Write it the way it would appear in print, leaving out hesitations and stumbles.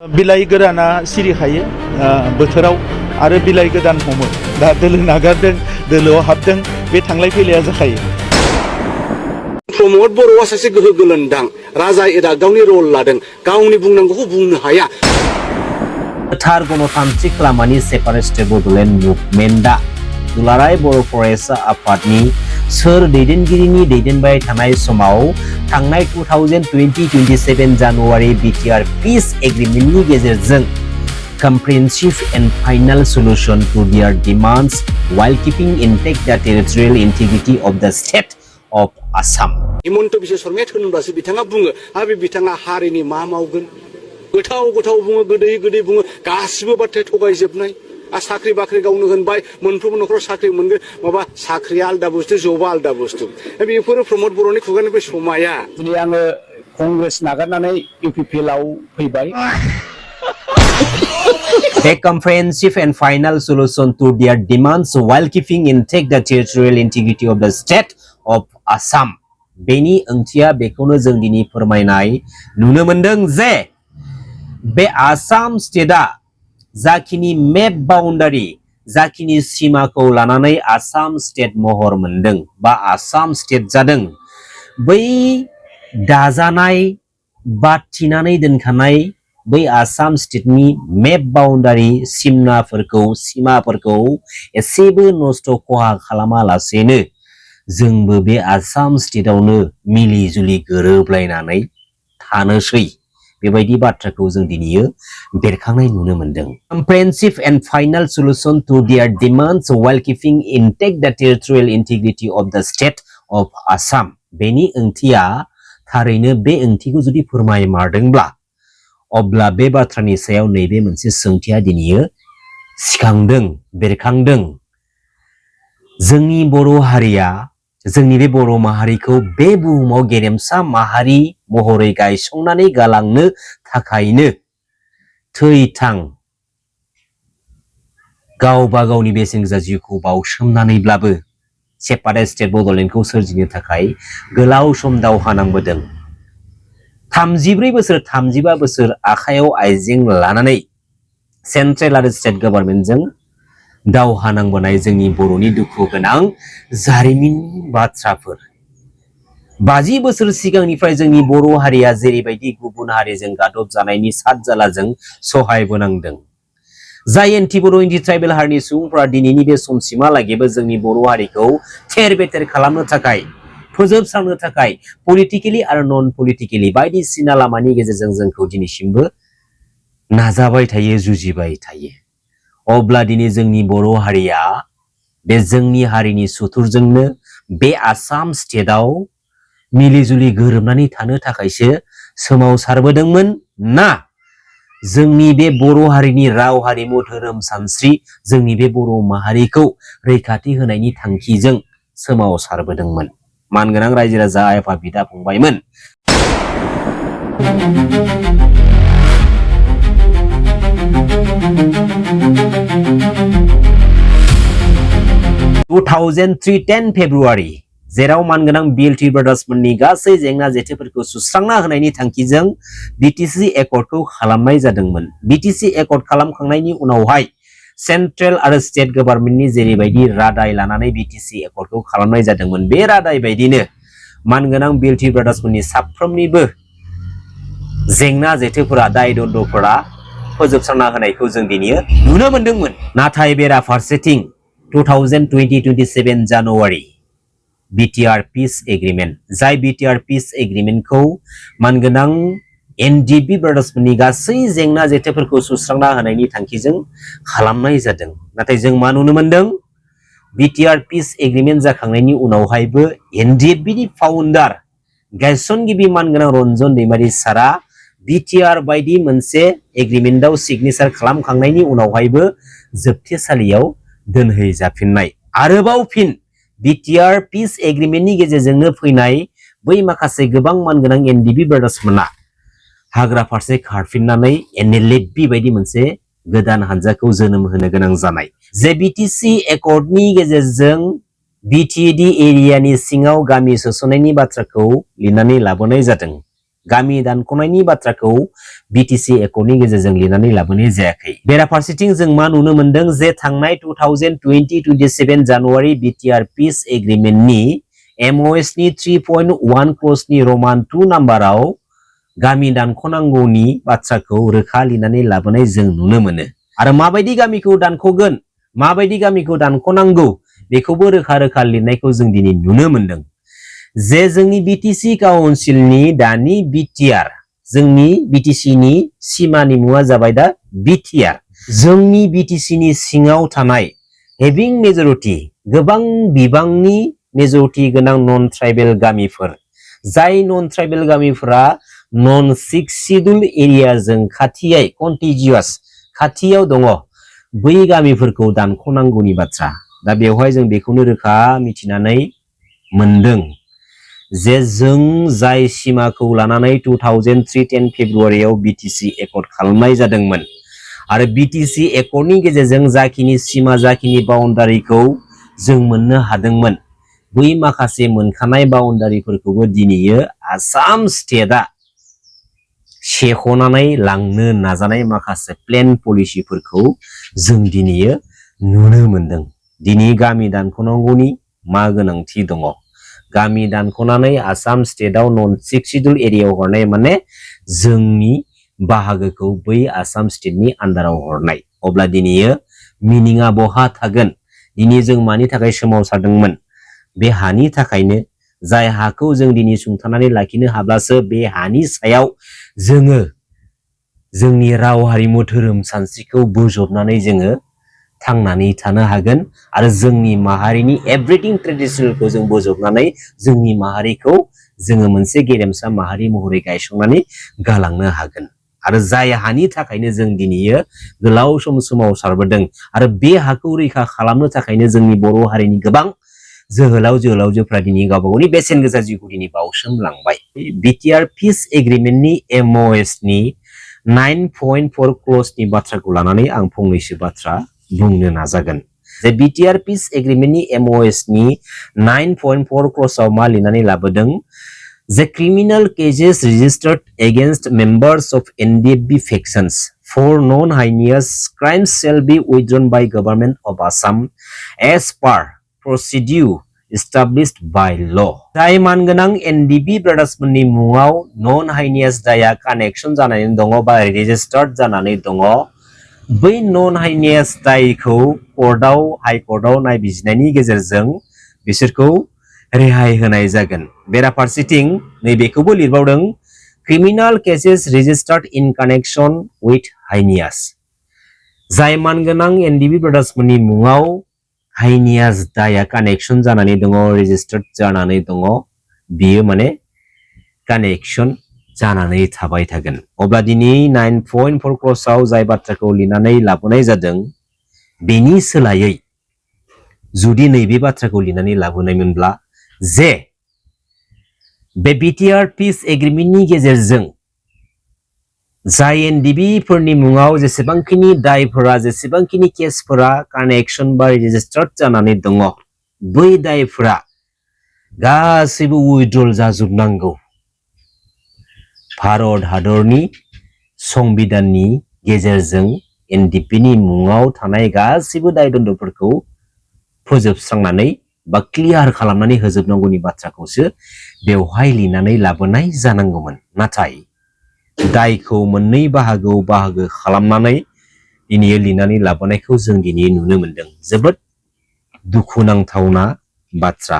बिलाइ गोदाना सिरिखायो बोथोराव आरो बिलाइ गोदान हमो दा दोलो नागारदों दोलोआव हाबदों बे थांलाय फैलाया जाखायो प्रमद बर'आ सासे गोहो गोलोन्दां राजा इरागदावनि रल लादों गावनि बुंनांगौखौ बुंनो हाया गोथार गणतान्त्रिक लामानि सेपारेटिस्ट बड'लेण्ड मुभमेन्टआ दुलाराय बर' फरायसा आफादनि सोर दैदेनगिरिनि दैदेनबाय थानाय समाव थांनाय 2027 जानुवारि बिटिआर पीस एग्रीमेंटनि गेजेरजों comprehensive and final solution to their demands while keeping intact the territorial integrity of the state of Assam. Himanta Biswa शर्माया थोनोब्लासो बिथाङा बुङो आरो बिथाङा हारिनि मा मावगोन गोथाव गोथाव बुङो गोदै गोदै बुङो गासिबो बाथ्राया थगायजोबनाय साख्रि बाख्रि गावनो होनबाय मोनफ्रोमबो नखराव साख्रि मोनगोन माबा साख्रिया आलदा बुस्थु जबा आलदा बुस्थु बेफोरो प्रमद बर'नि खुगानिफ्राय समाया दिनै आङो कंग्रेस नागारनानै इउपिपिएलआव फैबाय A comprehensive and final solution to their demands while keeping intact the territorial integrity of the state of Assam. बेनि ओंथिया बेखौनो जों दिनै फोरमायनाय नुनो मोनदों जे बे आसाम स्टेटआ जाखिनि मेप बाउन्डारि जाखिनि सीमाखौ लानानै आसाम स्टेट महर मोनदों बा आसाम स्टेट जादों बै दाजानाय बा थिनानै दोनखानाय बै आसाम स्टेटनि मेप बाउन्डारि सीमाफोरखौ एसेबो नष्ट खहा खालामालासेनो जोंबो बे आसाम स्टेटआवनो मिलि जुलि गोरोबलायनानै थानोसै बेबायदि बाथ्राखौ जों दिनै बेरखांनाय नुनो मोनदों comprehensive and final solution to their demands while keeping intact the territorial integrity of the state of Assam बेनि ओंथिया थारैनो बे ओंथिखौ जुदि फोरमायमारदोंब्ला अब्ला बे बाथ्रानि सायाव नैबे मोनसे सोंथिया दिनै सिखांदों बेरखांदों जोंनि बर' हारिया जोंनि बे बर' माहारिखौ बे बुहुमाव गेरेमसा माहारि महरै गायसंनानै गालांनो थाखायनो थैथां गावबा गावनि बेसेन गोसा जिउखौ बावसोमनानैब्लाबो सेपारेट स्टेट बड'लेण्डखौ सोरजिनो थाखाय गोलाव सम दावहा नांबोदों 34 बोसोर 35 बोसोर आखायाव आइजें लानानै सेन्ट्रेल आरो स्टेट गभर्नमेन्टजों दावहा नांबोनाय जोंनि बर'नि दुखु गोनां जारिमिन बाथ्राफोर 50 बोसोर सिगांनिफ्राय जोंनि बर' हारिया जेरैबायदि गुबुन हारिजों गादब जानायनि सात जालाजों सहायबोनांदों जाय एन्टि बर' एन्टि ट्राइबेल हारिनि सुबुंफोरा दिनैनि बे समसिमहालागैबो जोंनि बर' हारिखौ थेर बेथेर खालामनो थाखाय फोजोबस्रांनो थाखाय पलिटिकेलि आरो नन पलिटिकेलि बायदिसिना लामानि गेजेरजों जोंखौ दिनैसिमबो नाजाबाय थायो जुजिबाय थायो अब्ला दिनै जोंनि बर' हारिया बे जोंनि हारिनि सुथुरजोंनो बे आसाम स्टेटआव मिलिजुलि गोरोबनानै थानो थाखायसो सोमावसारबोदोंमोन ना जोंनि बे बर' हारिनि राव हारिमु धोरोम सानस्रि जोंनि बे बर' माहारिखौ रैखाथि होनायनि थांखिजों सोमावसारबोदोंमोन मानगोनां रायजो राजा आइ आफा बिदा फंबायमोन 2003 फेब्रुवारि जेराव मानगोनां बिएलटि ब्रादार्समोननि गासै जेंना जेथोफोरखौ सुस्रांना होनायनि थांखिजों बिटिसि एकर्डखौ खालामनाय जादोंमोन बिटिसि एकर्ड खालामखांनायनि उनावहाय सेन्ट्रेल आरो स्टेट गभर्नमेन्टनि जेरैबायदि रादाय लानानै बिटिसि एकर्डखौ खालामनाय जादोंमोन बे रादाय बायदिनो मानगोनां बिएलटि ब्रादार्समोननि साफ्रोमनिबो जेंना जेथोफोरा दाय दन्द'फोरा फोजोबस्रांना होनायखौ जों दिनै नुनो मोनदोंमोन नाथाय बेराफारसेथिं 2027 जानुवारि बिटिआर पीस एग्रीमेंट जाय बिटिआर पीस एग्रीमेंटखौ मानगोनां एनडीबी ब्रादार्समोननि गासै जेंना जेथोफोरखौ सुस्रांना होनायनि थांखिजों खालामनाय जादों नाथाय जों मा नुनो मोनदों बिटिआर पीस एग्रीमेंट जाखांनायनि उनावहायबो एनडीएफबीनि फाउन्डार गायसनगिरि मानगोनां रन्जन दैमारि सारा बिटिआर बायदि मोनसे एग्रीमेंटआव सिगनेचार खालामखांनायनि उनावहायबो जोबथेसालियाव दोनहैजाफिननाय आरोबाव फिन बिटिआर पीस एग्रीमेंटनि गेजेरजोंनो फैनाय बै माखासे गोबां मानगोनां एनडीबी ब्रादार्समोना हाग्रा फारसे खारफिननानै एनएलएफबी बायदि मोनसे गोदान हानजाखौ जोनोम होनो गोनां जानाय जे बिटिसि एकर्डनि गेजेरजों बिटिएडि एरियानि सिङाव गामि सोसननायनि बाथ्राखौ लिरनानै लाबोनाय जादों गामि दानख'नायनि बाथ्राखौ बिटिसि एकर्डनि गेजेरजों लिरनानै लाबोनाय जायाखै। बेराफारसेथिं जों मा नुनो मोनदों जे थांनाय 2020-27 जानुवारि बिटिआर पिस एग्रिमेन्टनि MOS नि 3.1 क्लजनि रमान 2 नाम्बाराव गामि दानख'नांगौनि बाथ्राखौ रोखा लिरनानै लाबोनाय जों नुनो मोनो। आरो माबायदि गामिखौ दानख'गोन, माबायदि गामिखौ दानख'नांगौ बेखौबो रोखा रोखा लिरनायखौ जों दिनै नुनो मोनदों। जे जोंनि बिटिसि काउन्सिलनि दानि बिटिआर, जोंनि बिटिसिनि सिमानि मुङा जाबाय दा बिटिआर। जोंनि बिटिसिनि सिङाव थानाय हेभिं मेजरिटि, गोबां बिबांनि मेजरिटि गोनां नन ट्राइबेल गामिफोर, जाय नन ट्राइबेल गामिफोरा नन 6 शिड्युल एरियाजों खाथियै कन्टिजिउस खाथियाव दङ, बै गामिफोरखौ दानख'नांगौनि बाथ्रा। दा बेवहाय जों बेखौनो रोखा मिथिनानै मोनदों जे जों जाय सिमाखौ लानानै 2003 फेब्रुवारियाव बिटिसि एकर्ड खालामनाय जादोंमोन आरो बिटिसि एकर्डनि गेजेरजों जाखिनि सिमा, जाखिनि बाउन्डारिखौ जों मोननो हादोंमोन, बै माखासे मोनखानाय बाउन्डारिफोरखौबो दिनैयो आसाम स्टेटआ सेख'नानै लांनो नाजानाय माखासे प्लेन पलिसिफोरखौ जों दिनैयो नुनो मोनदों। दिनै गामि दानख'नांगौनि मा गोनांथि दङ? गामि दानख'नानै आसाम स्टेटआव नन 6 शिड्युल एरियायाव हरनाय माने जोंनि बाहागोखौ बै आसाम स्टेटनि आन्दाराव हरनाय। अब्ला दिनैयो मिनिङा बहा थागोन? दिनै जों मानि थाखाय सोमावसारदोंमोन? बे हानि थाखायनो। जाय हाखौ जों दिनै सुंथानानै लाखिनो हाब्लासो बे हानि सायाव जोङो जोंनि राव, हारिमु, धोरोम, सानस्रिखौ बोजबनानै जोङो थांनानै थानो हागोन आरो जोंनि माहारिनि एभ्रिथिं ट्रेडिसनेलखौ जों बोजबनानै जोंनि माहारिखौ जोङो मोनसे गेरेमसा माहारि महरै गायसंनानै गालांनो हागोन। आरो जाय हानि थाखायनो जों दिनैयो गोलाव सम सोमावसारबोदों आरो बे हाखौ रैखा खालामनो थाखायनो जोंनि बर' हारिनि गोबां जोहोलाव जोहोलावजोफ्रा दिनै गावबा गावनि बेसेन गोसा जिउखौ दिनै बावसोमलांबाय। बिटिआर पिस एग्रिमेन्टनि MOS नि 9.4 क्लजनि बाथ्राखौ लानानै आं फंनैसो बाथ्रा बुंनो नाजागोन। जे बिटिआर पिस एग्रिमेन्टनि MOS नि 9.4 क्लजआव मा लिरनानै लाबोदों? The criminal cases registered against members of Ndfb factions for non-heinous crimes shall be withdrawn by government of Assam as per procedure established by law. जाय मानगोनां NDB ब्रादार्समोननि मुङाव नन हाइनियास दाया कानेक्सन जानानै दङ बा रेजिस्टार्ड जानानै दङ, बै नन हाइनियास दायखौ कर्टआव, हाइकर्टआव नायबिजिरनायनि गेजेरजों बिसोरखौ रेहाय होनाय जागोन। बेराफारसेथिं नैबेखौबो लिरबावदों, criminal cases registered in connection with हाइनियास। जाय मानगोनां NDB ब्रादार्समोननि मुङाव हाइनियास दाया कानेक्सन जानानै दङ, रेजिस्टार्ड जानानै दङ, बियो माने कानेक्सन जानानै थाबाय थागोन। अब्ला दिनै 9.4 क्लजआव जाय बाथ्राखौ लिरनानै लाबोनाय जादों, बेनि सोलायै जुदि नैबे बाथ्राखौ लिरनानै लाबोनायमोनब्ला जे बे बिटिआर पिस एग्रिमेन्टनि गेजेरजों जाय NDB फोरनि मुङाव जेसेबांखिनि दायफोरा, जेसेबांखिनि केसफोरा कानेक्सन बा रेजिस्टार्ड जानानै दङ, बै दायफोरा गासैबो उइड्रल जाजोबनांगौ। भारत हादरनि संबिधाननि गेजेरजों NDPनि मुङाव थानाय गासैबो दाय दन्द'फोरखौ फोजोबस्रांनानै बा क्लियार खालामनानै होजोबनांगौनि बाथ्राखौसो बेवहाय लिरनानै लाबोनाय जानांगौमोन। नाथाय दायखौ मोननै बाहागो खालामनानै दिनै लिरनानै लाबोनायखौ जों दिनै नुनो मोनदों। जोबोद दुखुनांथावना बाथ्रा।